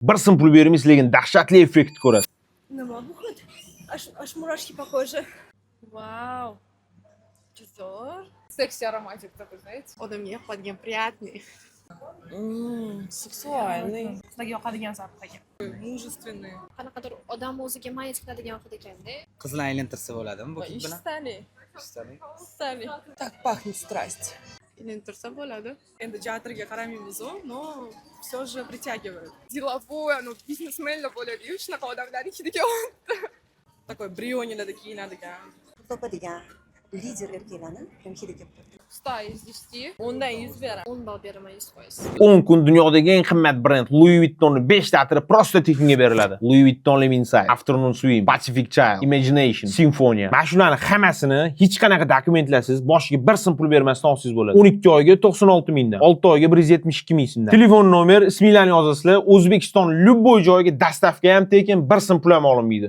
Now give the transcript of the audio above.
Bir so'm pul bermaysiz, lekin dahshatli effekt ko'rasiz. Nima bu hid? Аж мурашки по коже. Вау. Zo'r. Секси ароматик такой, знаете? Odamga yoqadigan, приятный. Сексуальный. Sizlarga yoqadigan запах ekan. Мужественный. Qanaqadir odam o'ziga mayz qiladigan hid ekanda. Qizlarni aylantirsa bo'ladimi bu hid bilan? Ishtali. Ishtali. Ishtali. Так пахнет страсть. Ilintirsa bo'ladi. Endi atirga qaramaymiz-u, но все же притягивает. Деловой, ну, biznesmenlar bo'ladi-yu, shunaqa odamlarni hidi kelyapti. Такой Brionilarda kiyinadigan. Topadigan lider erkaklarni prям hidi kelib turdi. 100 из 10. 10dan 100 beraman. 10 ball beraman, 100%. 10 kun dunyodagi eng qimmat brend Louis Vuittonni 5 ta atiri просто tekinga beriladi. Louis Vuitton Le Inside, Afternoon Swim, Pacific Child, Imagination, Symphonia. Mana shularni hammasini hech qanaqa dokumentlarsiz, boshiga bir so'm pul bermasdan olsangiz bo'ladi. 12 oyga 96 mingdan, 6 oyga 172 ming so'mdan. Telefon nomer, isminglarni yozasizlar, O'zbekiston любой joyiga доставка ham tekin, bir so'm pul ham olinmaydi.